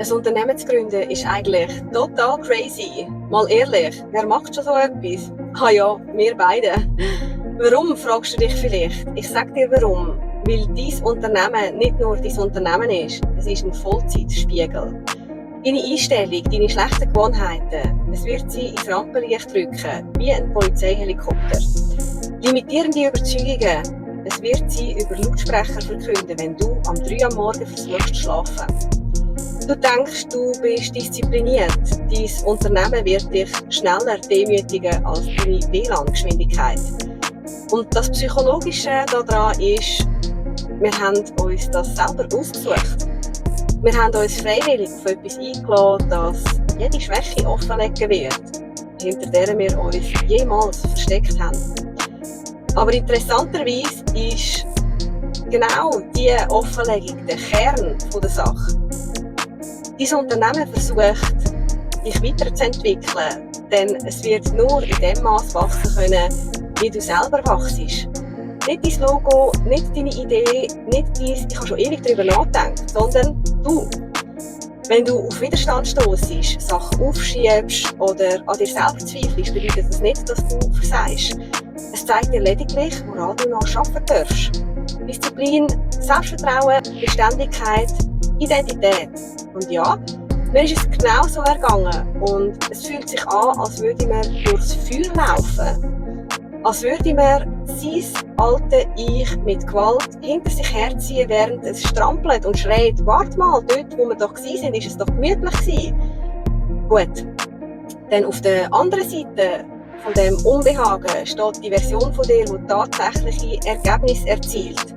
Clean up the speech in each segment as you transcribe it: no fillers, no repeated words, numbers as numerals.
Ein Unternehmen zu gründen ist eigentlich total crazy. Mal ehrlich, wer macht schon so etwas? Ja, wir beide. Warum, fragst du dich vielleicht? Ich sag dir warum. Weil dein Unternehmen nicht nur dein Unternehmen ist, es ist ein Vollzeitspiegel. Deine Einstellung, deine schlechten Gewohnheiten, es wird sie ins Rampenlicht drücken, wie ein Polizeihelikopter. Limitierende Überzeugungen, es wird sie über Lautsprecher verkünden, wenn du am 3 Uhr am Morgen versuchst zu schlafen. Du denkst, du bist diszipliniert, dein Unternehmen wird dich schneller demütigen als deine WLAN-Geschwindigkeit. Und das Psychologische daran ist, wir haben uns das selber ausgesucht. Wir haben uns freiwillig auf etwas eingeladen, das jede Schwäche offenlegen wird, hinter der wir uns jemals versteckt haben. Aber interessanterweise ist genau diese Offenlegung der Kern der Sache. Dein Unternehmen versucht, dich weiterzuentwickeln, denn es wird nur in dem Maß wachsen können, wie du selber wachst. Nicht dein Logo, nicht deine Idee, nicht dein, ich habe schon ewig darüber nachgedacht, sondern du. Wenn du auf Widerstand stossest, Sachen aufschiebst oder an dir selber zweifelst, bedeutet das nicht, dass du versagst. Es zeigt dir lediglich, woran du noch arbeiten darfst. Disziplin, Selbstvertrauen, Beständigkeit, Identität. Und ja, mir ist es genau so ergangen und es fühlt sich an, als würde man durchs Feuer laufen. Als würde man sein alte Ich mit Gewalt hinter sich herziehen, während es strampelt und schreit, warte mal, dort wo wir doch waren, ist es doch gemütlich gewesen. Gut, denn auf der anderen Seite von dem Unbehagen steht die Version von dir, die tatsächliche Ergebnisse erzielt.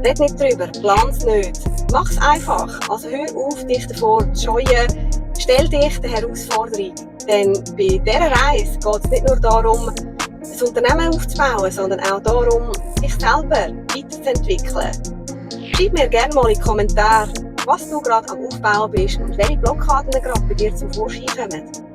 Red nicht drüber, plan's nicht. Mach's einfach. Also hör auf, dich davor zu scheuen. Stell dich der Herausforderung. Denn bei dieser Reise geht es nicht nur darum, ein Unternehmen aufzubauen, sondern auch darum, sich selber weiterzuentwickeln. Schreib mir gerne mal in die Kommentare, was du gerade am Aufbauen bist und welche Blockaden gerade bei dir zum Vorschein kommen.